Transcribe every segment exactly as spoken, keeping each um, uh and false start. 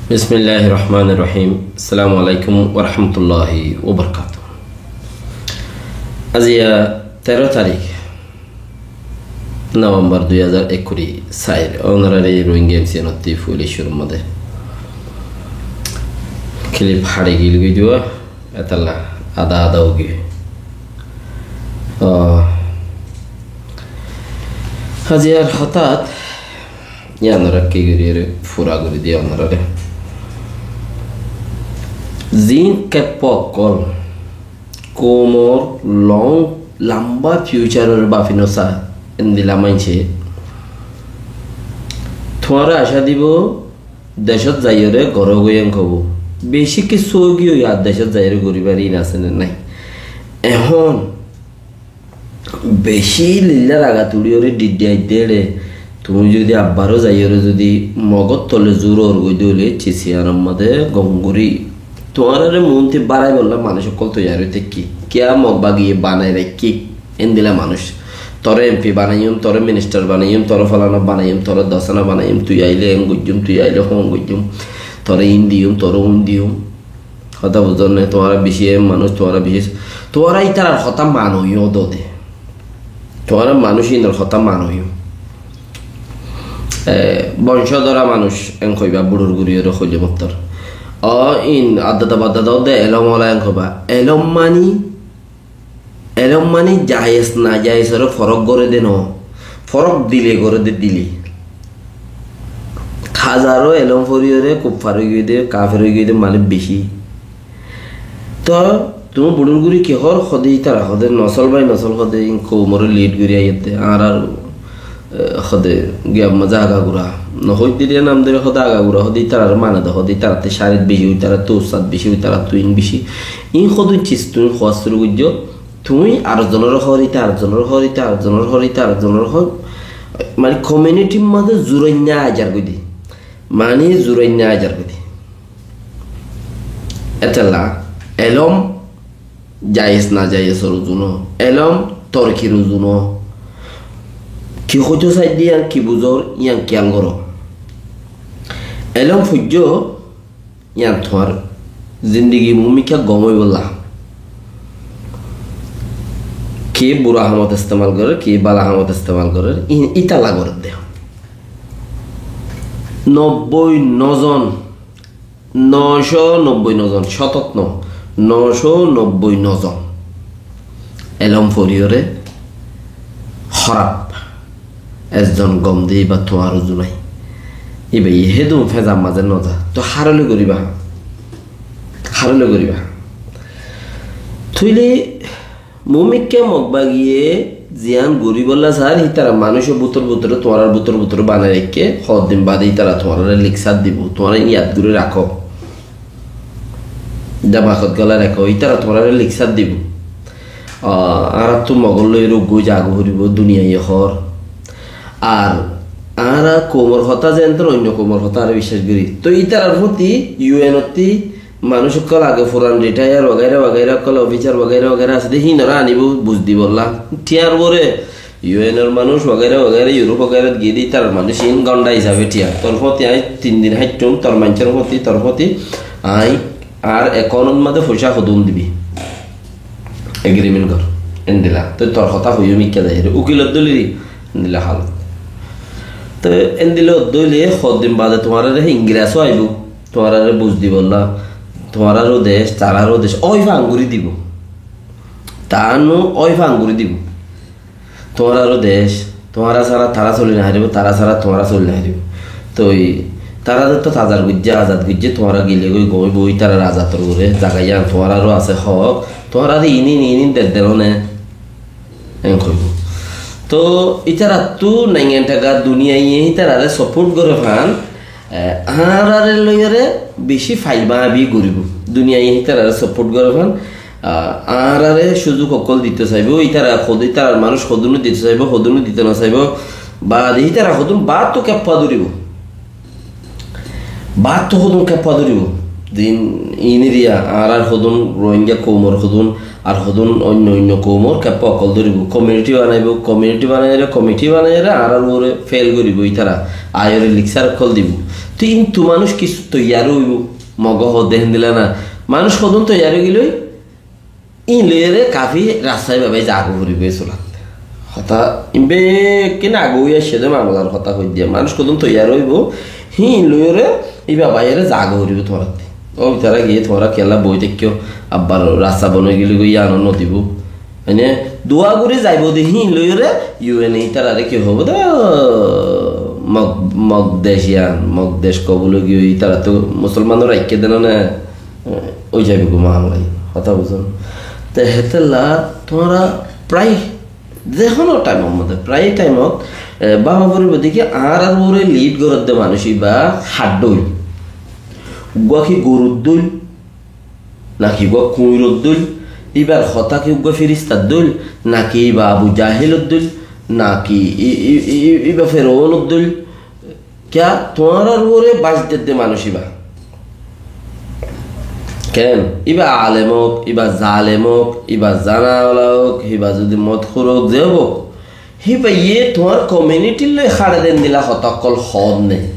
Bismilláhir Rohmánir Rohím. Assalamu aláikum wa rahmatulláhi wa barakátuhu. Aijja teró tarík Novembar dui házar ekkuri sair. Ónorare Rohingya M C N ottú foila cúrur modé kilip hári giyói de, etalla ada ada ói giyói. Ó, aijjar hotát yíanore ki gorí ere fura gorí diyé ónorare. Ziín keppa ókkol koumor long lamba future ore báfi no saá, endilla maincé tuáñre acá dibo, decót zaiyóre goró goi en hoibo. Beci kessú ói giyói, ar decót zaiyóre goríbar iín asé né nái? Ehón beci lilla raga tuliyóre diddi aidde ére, tuñí zodi abbaró zaiyóre zodi Mogór tole zuror goi de óile, ciciyanor modé gom gorí tuáñrare muúnti báraibolla manúic ókkol toiyar ói tákki. Kiyá Mog bagiye banai raikké endilla manúic. Toré M P banaiyum, toré minister banaiyum, toré folana banaiyum, toré dosana banaiyum, tui aile en goijjum, tui aile hon goijjum, toré in diyum, toré un diyum. Hotá buzón né? Tuáñra beci em manúic, tuáñra beci, tuáñra ítarar hotá manoiyó dode. Tuáñra manúic inor hotá manoiyó. E, boncó dóra manúic en hoibá, buçur guri ore hoile mottor. Ó, in addada baddada ódde elóm ola en hoibá. Elóm mani, elóm mani jayes najayes ore forók goré de no, forók dile goré de dile. Házaro elóm foriyóre kuffar ói giyé de, kafer ói giyé de manúic beci. Toi tuñí buçur guri ki hoór? Hóde ítara hóde nosol bai nosol hóde in koumore lead guri aiyér de, añárar, e, hóde giyam mazé agagura. No hóidde nam dóri hóde agagura, hóde ítarare mane de, hóde ítarattú cárit beci, ítarattú ussat beci, ítarattú in beci. In hódun cis tuñí hoóa cúru goijjó, tuñí ar zonore hoór, íta ar zonore hoór, íta ar zonore hoór, íta ar zonore hoór. Mani community r mazé zurainna aizar goi de. Mani zurainna aizar goi de. Etella elóm jayes najayes or uzu no, elóm torkir uzu no. Ki hoitó saidde yían ki buzor, yían kiyal goró. Elóm foijjó, yían tuáñr zindigi mumikká gom óibolla. Ki bura hamot estemal gorér, ki bála hamot estemal gorér, í-, ítalla gorér de. Nobboi no zon, nocó nobboi no zon, cótot no, nocó nobboi no zon elóm foriyóre hóraf, ezzon gom de íba tuáñr uzu nái. Íba yé hédun fézar mazé no za, toi hárole goríba, hárole goríba. Tóile mumikká Mog bagiye ziyán goríbolla saár, hítara manúicor bútor bútore, tuáñrar bútor bútore banai raikké, hoddin bade ítara tuáñrare lekcár dibo, tuáñra yad gorí rakó. Demakot gólai rakó, ítara tuáñrare lekcár dibo. A, añárattú Mogor loi ruggu zaga foribó, duniyaiye hoór. Ar añára koumor hotá zeéntor oinno koumor hotá aró biccác gorí. Toi ítarar foti U N ottú manúic ókkol age furan retire wagaira wagaira ókkol, ofisar wagaira wagaira asé de, híinoré aníbo buz dibolla. Thiañr uore U N or manúic wagaira wagaira, Europe wagairat giyé de ítarar manúic iín gonda hísabe thiañ. Tor foti aññí tin din háittum, tor maincór foti, tor foti aññí añár account ot mazé foicá hodún dibi. Agreement gor. Endilla. Toi tor hotá hoiyó mikká zaiyóre. Ukilor dóiliri endilla halot. Toi endilla dóile hoddin bade tuáñrare Ingres ó aibó. Tuáñrare buz dibolla, tuáñraró dec, tararó dec, ói fanguri dibo. Taránno ói fanguri dibo. Tuáñraró dec, tuáñra sára tará soli no faribó, tará sára tuáñra soli no faribó. Toi tarare to azad goijjé, azad goijjé, tuáñra gile goi gom óibo, ítarar azator uore zaga yián tuáñraró asé hók, tuáñrare inin inin der der one. En hoibo. To ítarattú naingan taka duniyaiye ítarare support gore fán, e, añárare loiyore beci fail bañbi goribo. Duniyaiye ítarare support gore fán, a, añárare suzuk ókkol dito saibo, ítara hod-, ítarar manúic hodún dito saibo, hodún dito no saibo, bade ítara hodún baáttu keppa doribo. Baáttu hodún keppa doribo. Din iniriya añárar hodún Rohingya koumor hodún ar hodún oinno oinno koumor keppa okkol dóribo, komiuniti banaibó, komiuniti banaiyóre, komiti banaiyóre añárar uore fel goríbo, ítara aiyóre liksar okkol dibo. Te intu manúic kissú toiyar óibo, Mogó hoó de héndilla na. Manúic hodún toiyar óigilói, íin loiyóre kafi rasta íba bái zaga foribó e sulat. Hotá ín bekkín age ói aiccé dé mamolar hotá hoiddé. Manúic hodún toiyar óibo, híin loiyóre íba báiyore zaga foribó tuáñrattí. Ó, ítara giyé tuáñra kiyólla boi táikko, abbar rasta bon óigilói goi yíano nodibó. Mane, dua gorí zaibó dé híin loiyóre, U N e ítarare ki hoibó dé, Mog, Mog dec yián, Mog dec kobul ói giyói, ítara to musolmanor raikké dé no né, ói zaibói goi mamela, hotá buzón. Te hétolla tuáñra prai ze hono thaimor modde, prai thaimot, e, báfa foribó dé ki añárar uore lid gorédde manúic íba haddóil. Uggúa ki gorur dóil, naki uggúa kuñiror dóil, íbar hotá ki uggúa firistar dóil, naki íba Abu Jahilor dóil, naki í, í, í, íba Ferounor dóil, Kiyá tuáñrar uore bac dedde manúic íba? Ken? Íba alem ók, íba zalem ók, íba zanawala ók, íba zodi modhór ók, ze ók, íbaye tuáñr komiunitir loi háre de endilla hotá ókkol hoódde.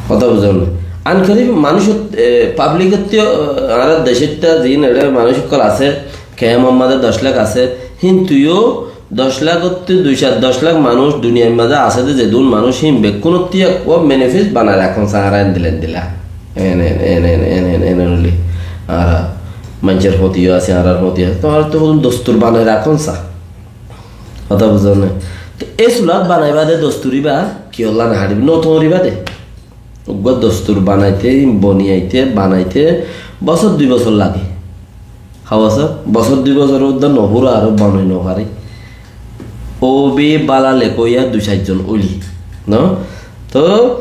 Hotá buzón né? Ankorib manúic, e, pablik ottú, e, añárar decótta ziín eçé manúic ókkol asé, kemfor mazé doc lak asé, híntu yó Doc lak ottú dui sair doc lak manúic duniyair mazé asé dé, zedún manúic hín bekkún ottú ekkuwa manifest banai rakón sa, añára endilla endilla. En, en, en, en, en, en, en, en, en, en, añára maincór fóti yó asé, añárar fóti yó asé. Tuáñrattú hodún dostur banai rakón sa. Hotá buzón né? Te e sulat banaibá dé dostur íba, kiyólla no háriba, no tuáñriba dé. Uggúa dostur banaite, boniyaite, banaite bosór dui bosór lage. Há bosór? Bosór dui bosór uddá no fúre, aró banai no fare. Ó be bála lekó ya dui sair zon óile, no? Tó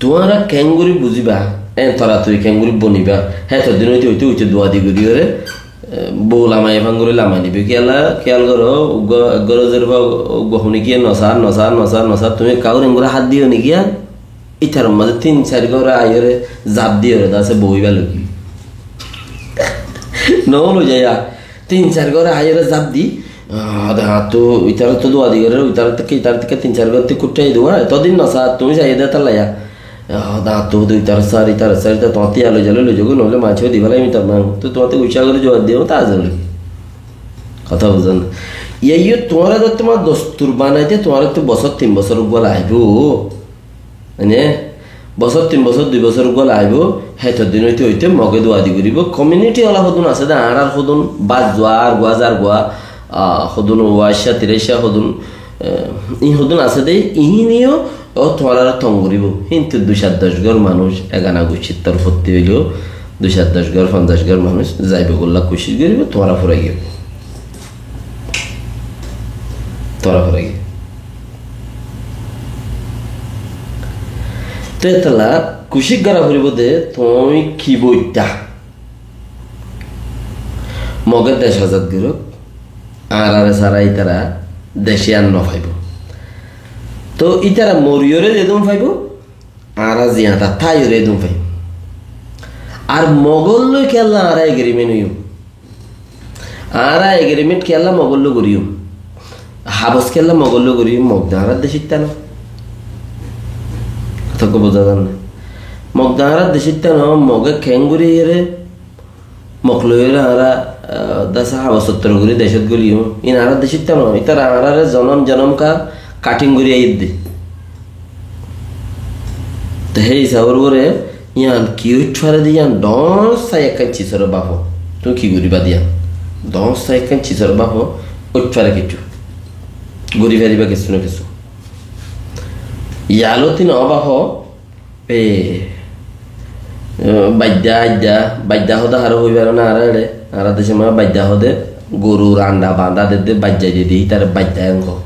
tuáñra keéngorí buzíba, e, toratori keéngorí boniba, hétoddin óite óite óite duadi gorí óre, e, bou lamai efán gorí lamai nibo. Kiyólla, kiyál goró, uggúa, uggúa rozor fa, uggúa huni giyé nosar, nosar, nosar, nosar, tuñí ekká gorí engori hát diyó ni giyá, ítarar mazé tin sair góre aiyóre zaf diyóre dase boóiba logi. Noólo zaiya, tin sair góre aiyóre zaf di, ah, de hañttú, ítarattú duwa di goré, ítarattú ki, ítarattú ki tin sair góre tí kuththái duwa, etodin no sa, tuñí saiyé de tallaiya. Ah, de hañttú hudu ítarar sar, ítarar sar, ítarar tuáñttú iya loi zalé loi zagói, noóile maincé di félaibo ítarar nang. Tó tuáñttú ucá goré zuwab diyó, tá zalé. Hotá buzón né? Iyá yó tuáñra de tuáñr dostur banaite tuáñrattú bosór tin bosór uggúa laibo. Mane, bosór tin bosór dui bosór uggúa laibo, hétoddin óite óite Moge duwa di goribo. Komiuniti ola hodún asé dé, añárar hodún, baz zuwa, ar guwa, zar guwa, ah, hodún, waisha, tiraisha hodún, eh, in hodún asé dé, in yó ó tuáñrare tong goribo. Kintu dui sair doc gór manúic, egana gucthir torfóttu óileó, dui sair doc gór, fonzaic gór manúic zaibo golla kucíc goribo, tuáñra furai giyó. Tuáñra furai giyó. Te ettolla kucíc gora foribo de, tuñí ki boitta? Moge dec azad goruk, añárare sára ítara dec yián no faibo. Tó ítara moriyóre zedún faibo, añára ziañta táiyore edún faiyum. Ar Mogor loi kiyólla añára egrimint óiyum? Añára egrimint kiyólla Mogor loi goriyum? Habos kiyólla Mogor loi goriyum? Mog de añárar decitta no. Hotá buzá zar né? Mog de añárar decitta no, Moge keéngorí ere Mok loiyóre añára, ah, dasa habos sottor gorí decót góliyum. In añárar decitta no, ítara añárare zonom zonom ka kathing gorí aiyédde. Te hé isabor uore yián ki óit fare de yián dhoóñr sai ekkán cisor báfo. Tuñí ki goríba de yián? Dhoóñr sai ekkán cisor báfo óit fare kessú. Gorí fariba kessú na kessú. Yalóti no báfo, E, e, baidda, aidda, baidda hoó de haré hoi faro na añára eçé, añára decót ma baidda hoó de, gorur anda bandá dedde, baidda dedde, ítare baidda en hoó.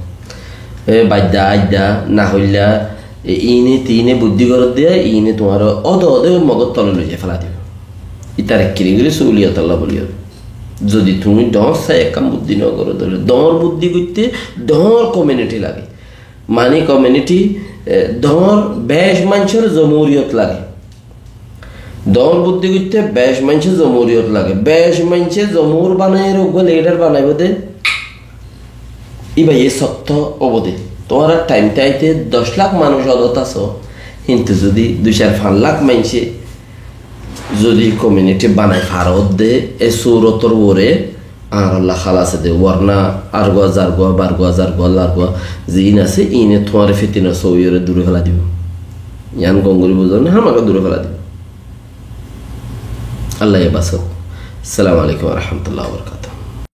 E, baidda, aidda, na hoilla, e, iíne tiíne buddí goródde, iíne tuáñre óde óde Mogor tole loizai félai dibo. Ítare ekkiri gorí suliyotolla bóli hoó. Zodi tuñí dhoóñr sai ekkán buddí no goró de óile, dhoóñr buddí goitté dhoóñr komiuniti lage. Mani komiuniti, e, dhoóñr bec maincór zomuriyot lage. Doñr buddí goittó bec maincé zomuriyot lage. Bec maincé zomur banaiyóre uggúa lidar banaibóu de. Íba yé sotto óibo de. Tuáñra thaim táite doc lak manúic odot asó, kintu zodi dui sair fañs lak maincé zodi komiuniti banai faro de, e surotor uore añárar lá hálas de, warna argua zargua, bargua zargua, largua, ziín asé, iíne tuáñre fitina sóiyore dure félai dibou. Yián gom gorí buzón né, hámaka dure félai dibou. Allaye basauk. Assalamu alaikum wa rahmatullahi wa barakatuhu.